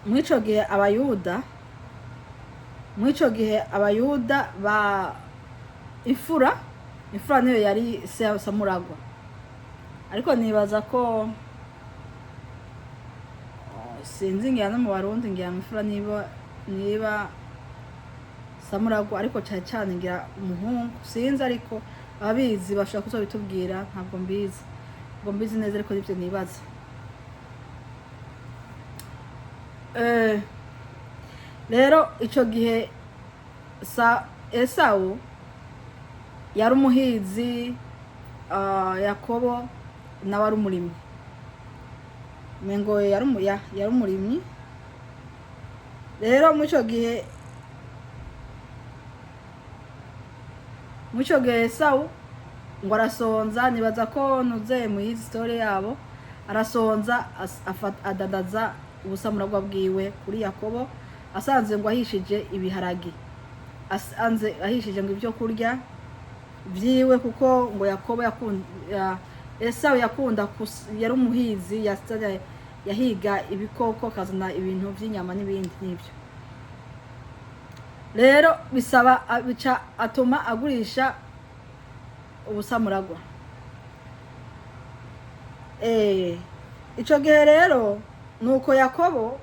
Muri ico gihe Abayuda, muri ico gihe Abayuda ba imfura niyo yari Samuragwa, ariko nibaza ko, oh, sinzi, ngira no mu Barundi ngira ngo imfura niba Samuragwa, ariko cyane cyane ngira umuhungu, sinzi, ariko ababizi bashobora kuzobitubwira. Ntabwo mbizi, ntabwo mbizi neza, ariko nibyo nibaza. Rero ico gihe sa Esawu yari umuhizi, Yakobo nawe ari umurimyi, mengo yari umurimyi. Rero muri ico gihe Esawu ngo arasonza, nibaza ko ntuze mu yizi story yabo, arasonza, adandaza ubusamuragwa bwiwe kuri Yakobo, asanze ngo ahishije ibiharagi, asanze ahishije ngo ibyo kurya vyiwe, kuko ngo Yakobo yakunda ya, Esawu yakunda yari umuhizi, yahiga ibikoko akazana ibintu vy'inyama n'ibindi n'ibyo. Rero bisaba bica atuma agurisha ubusamuragwa. Ico gihe rero nuko Yakobo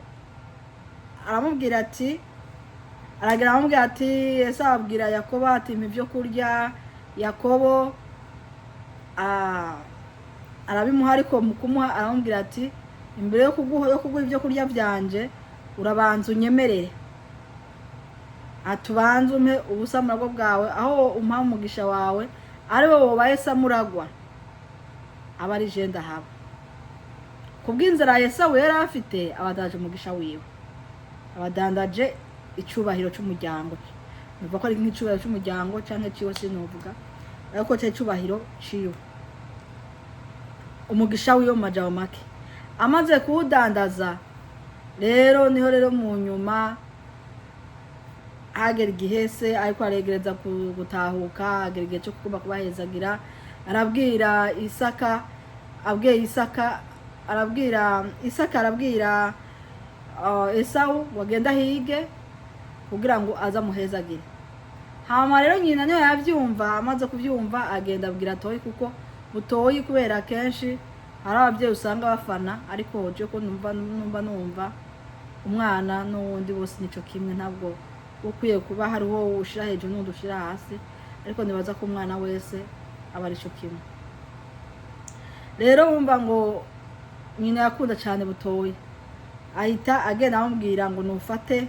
aramubwira ati, aragira aramubwira ati, Esawu abwira Yakobo ati: "Mpa ibyo kurya." Yakobo arabimuha, ariko mu kumuha aramubwira ati: "Imbere yo kuguha ibyo kurya byanje, urabanza unyemerere, atubanze umpe ubusamuragwa bwawe, aho umpa umugisha wawe ari wo wobaye samuragwa, aba ari je ndahaba." Kubw'inzara Esawu yari afite, abadandaje umugisha wiwe, abadandaje icubahiro c'umuryango. Nuvuga ko ari nk'icubahiro c'umuryango canke ciwe, sinuvuga, ariko cari icubahiro ciwe, umugisha wiwe mu majambo make. Amaze kuwudandaza rero, niho rero mu nyuma hagera igihe se ariko aregereza gutahuka, hagera igihe cyo kugomba kubahezagira, arabwira Isaka, abwiye Isaka, arabwira Isaka, arabwira Esawu ngo agende ahige kugira ngo aze amuhezagire. Hama rero nyina niyo yabyumva, amaze kubyumva agenda abwira Toyi, kuko Butoyi, kubera kenshi hari ababyeyi usanga bafana, ariko je ko numva umwana n'uwundi bose nico kimwe, ntabwo ukwiye kuba hariho ushira hejuru n'undi ushira hasi, ariko nibaza ko umwana wese aba ari cyo kimwe. Rero wumva ngo nyina yakunda cyane Butoyi, ahita agenda amubwira ngo nufate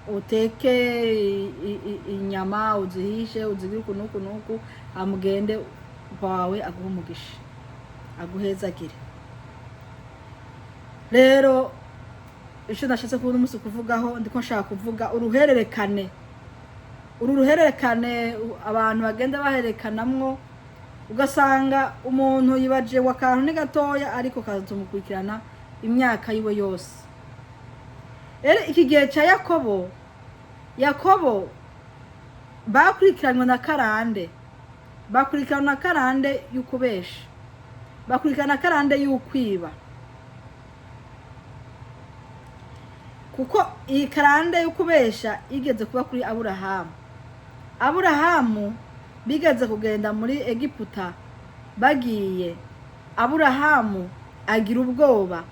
uteke inyama, uzihishe, uzigire uku n'uku n'uku, amugende wawe aguhe umugisha, aguhezagire. Rero icyo nashatse kubona umunsi kuvugaho, ndiko nshaka kuvuga uruhererekane, uru ruhererekane abantu bagenda bahererekanamwo, ugasanga umuntu yibaje ngo akantu ni gatoya, ariko kazomukurikirana imyaka yiwe yose. Rero iki gihe cya Yakobo, Yakobo bakurikiranywe na karande, bakurikirana na karande y'ukubesha, bakurikirana na karande y'ukwiba, kuko iyi karande y'ukubesha igeze kuba kuri Aburahamu. Aburahamu bigeze kugenda muri Egiputa, bagiye, Aburahamu agira ubwoba,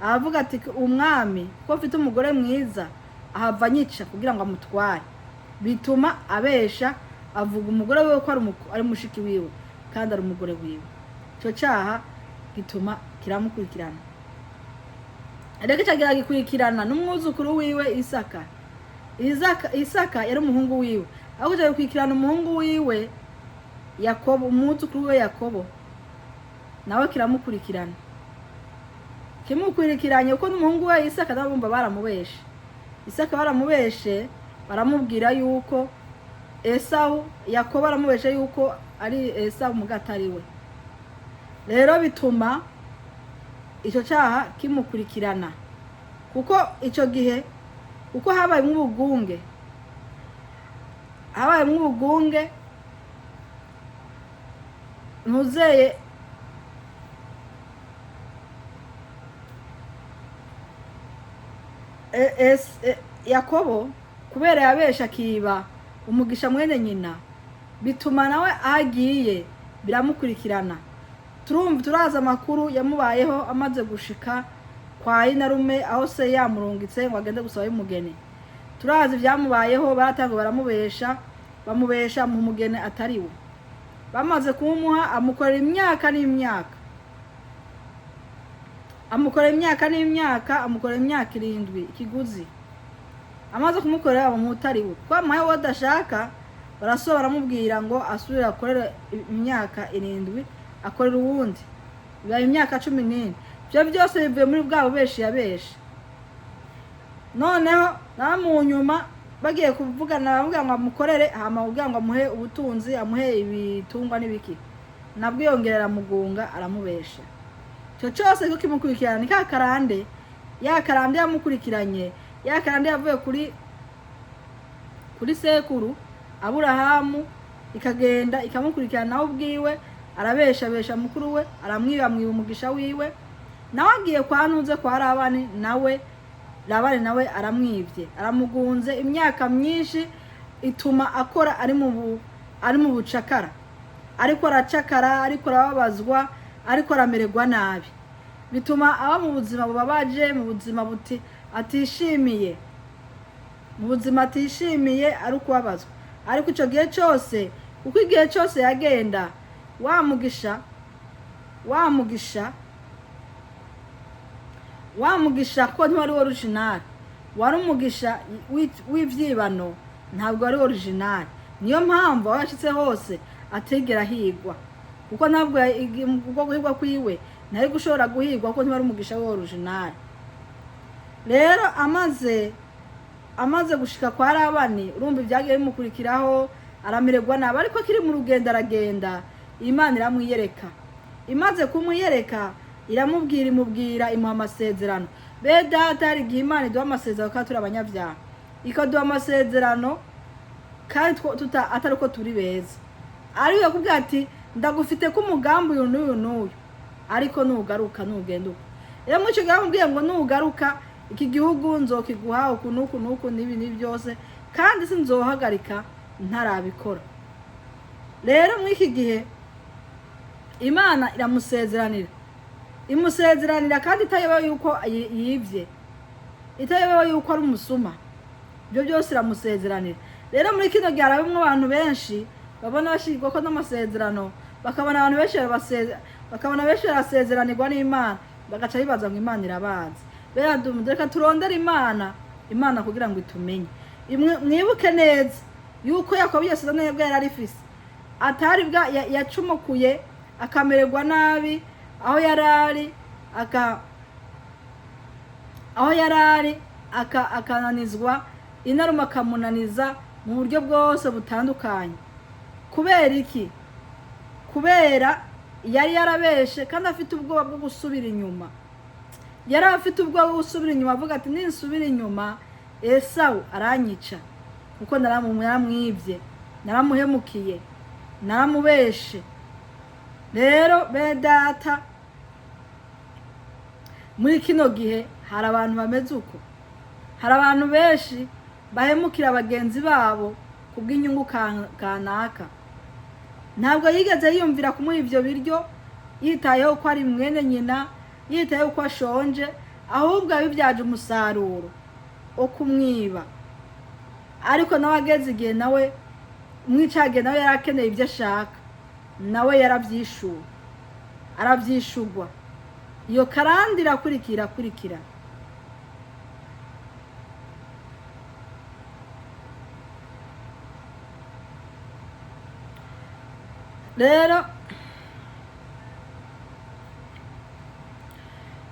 aravuga ati: "Umwami ko mfite umugore mwiza, ahava anyica kugira ngo amutware." Bituma abesha, avuga umugore wiwe ko ari mushiki wiwe kandi ari umugore wiwe. Icyo cyaha gituma kiramukurikirana. Rero icyo gikurikirana n'umwuzukuru wiwe Isaka. Isaka yari umuhungu wiwe, ahubwo icyo gikurikirana umuhungu wiwe Yakobo, umwuzukuru wiwe Yakobo nawe kiramukurikirana, kimukurikiranye kuko n'umuhungu we Isaka nabo bumva baramubeshe. Isaka baramubeshe, baramubwira yuko Esawu, Yakobo aramubeshe yuko ari Esawu muga atari we. Rero bituma icyo cyaha kimukurikirana, kuko icyo gihe kuko habayemo ubugunge, habayemo ubugunge, ntuzeye. Yakobo kubera yabesha akiba umugisha mwene nyina, bituma nawe aho agiye biramukurikirana. Turumva, turazi amakuru yamubayeho amaze gushika kwa inarume, aho se yamurungitse ngo agende gusaba umugeni. Turazi ibyamubayeho, baratanga baramubesha, bamubesha mu mugeni atari we. Bamaze kumumuha, amukorera imyaka n'imyaka, amukorera imyaka n'imyaka, amukorera imyaka 7 ikiguzi. Amaze kumukorera bamuha utari we, kuko bamuhaye uwo adashaka. Barasoba baramubwira ngo asubire akorere imyaka 7, akorera uwundi, bibaye imyaka 14. Ibyo byose bivuye muri bwa bubeshi yabeshe. Noneho nawe mu nyuma bagiye kuvugana, baramubwira ngo amukorere, hama kugira ngo amuhe ubutunzi, amuhe ibitungwa n'ibiki, nabwo yongera aramugunga, aramubesha. Icyo cyose ko kimukurikirana ni ka karande, ya karande yamukurikiranye, ya karande yavuye kuri sekuru Aburahamu, ikagenda ikamukurikirana. Nawe ubwiwe arabeshabesha mukuru we, aramwiba, amwiba umugisha wiwe. Nawe agiye kwa ntuze kwa Labani, nawe Labani nawe aramwibye, aramugunze imyaka myinshi, ituma akora ari mu bucakara, ariko aracakara, ariko arababazwa, ariko aramererwa nabi, bituma aba mu buzima bubabaje, mu buzima buti atishimiye, mu buzima atishimiye, ari ukubabazwa. Ariko icyo gihe cyose, kuko igihe cyose yagenda wa mugisha, wa mugisha, wa mugisha, kuko ntiwari original, wari umugisha w'ivyibano, ntabwo wari original. Niyo mpamvu aho yashitse hose atigera ahigwa, kuko ntabwo ubwo guhigwa kwiwe ntari gushobora guhigwa, kuko ntiwari umugisha we original. Rero amaze gushika kwa Labani, urumva ibyagiye bimukurikiraho, aramererwa nabi, ariko akiri mu rugendo aragenda, Imana iramwiyereka. Imaze kumwiyereka iramubwira, imubwira, imuha amasezerano. Be data, hari igihe Imana iduha amasezerano kandi turi abanyabyaha, ikaduha amasezerano kandi atari uko turi beza, ariko yakubwira ati ndagufite ko umugambi uyu n'uyu n'uyu, ariko nugaruka nugenda uko. Rero muri icyo gihe bamubwiye ngo nugaruka iki gihugu nzokiguha uku n'uku n'uku n'ibi n'ibi byose, kandi sinzohagarika ntarabikora. Rero muri iki gihe Imana iramusezeranira, imusezeranira kandi itayobewe yuko yibye, itayobewe yuko ari umusuma, ibyo byose iramusezeranira. Rero muri kino gihe hari bamwe abantu benshi babona bashyirwa ko n'amasezerano, bakabona abantu benshi bakabona benshi barasezeranirwa n'Imana, bagaca bibaza ngo Imana irabazi. Bera reka turondere Imana, Imana kugira ngo itumenye. Mwibuke neza yuko Yakobo iyo sezerano yabwo yari arifise, atari bwa yacumukuye akamererwa nabi aho yari ari, aho yari ari akananizwa, inaruma akamunaniza mu buryo bwose butandukanye. Kubera iki? Kubera yari yarabeshe kandi afite ubwoba bwo gusubira inyuma. Yari afite ubwoba bwo gusubira inyuma, avuga ati ninsubira inyuma Esawu aranyica, kuko naramwibye, naramuhemukiye, naramubeshe. Rero bene data, muri kino gihe hari abantu bameze uko, hari abantu benshi bahemukira bagenzi babo kubw'inyungu kanaka. Ntabwo yigeze yiyumvira kumuha ivyo biryo, yitayeho ko ari mwene nyina, yitayeho ko ashonje, ahubwo yabibyaje umusaruro wo kumwiba. Ariko nawe ageze igihe nawe mwicagiye, nawe yari akeneye ibyo ashaka, nawe yarabyishuwe, arabyishugwa. Iyo karande irakurikira, irakurikira. Rero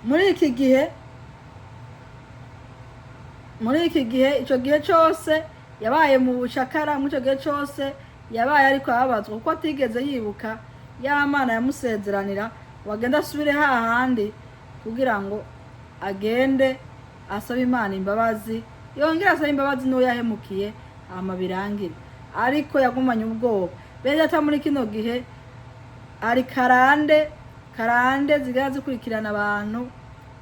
muri iki gihe, muri iki gihe, ico gihe cose yabaye mu bucakara, muri ico gihe cose yabaye ariko ababazwa, kuko atigeze yibuka ya Mana yamusezeranira ngo agende asubire hahandi, kugira ngo agende asabe Imana imbabazi, yongere asabe imbabazi n'uwo yahemukiye, hama birangire. Ariko yagumanye ubwoba. Bene data, muri kino gihe hari karande, karande zigera zikurikirana abantu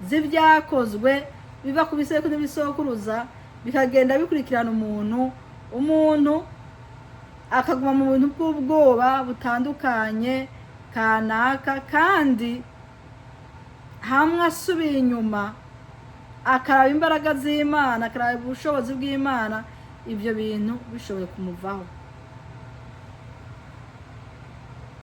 z'ibyakozwe Biva ku bisekuru n'ibisokuruza, bikagenda bikurikirana umuntu, umuntu akaguma mu bintu bw'ubwoba butandukanye kanaka. Kandi hamwe asubiye inyuma akaraba imbaraga z'Imana, akaraba ubushobozi bw'Imana, ibyo bintu bishoboye kumuvaho.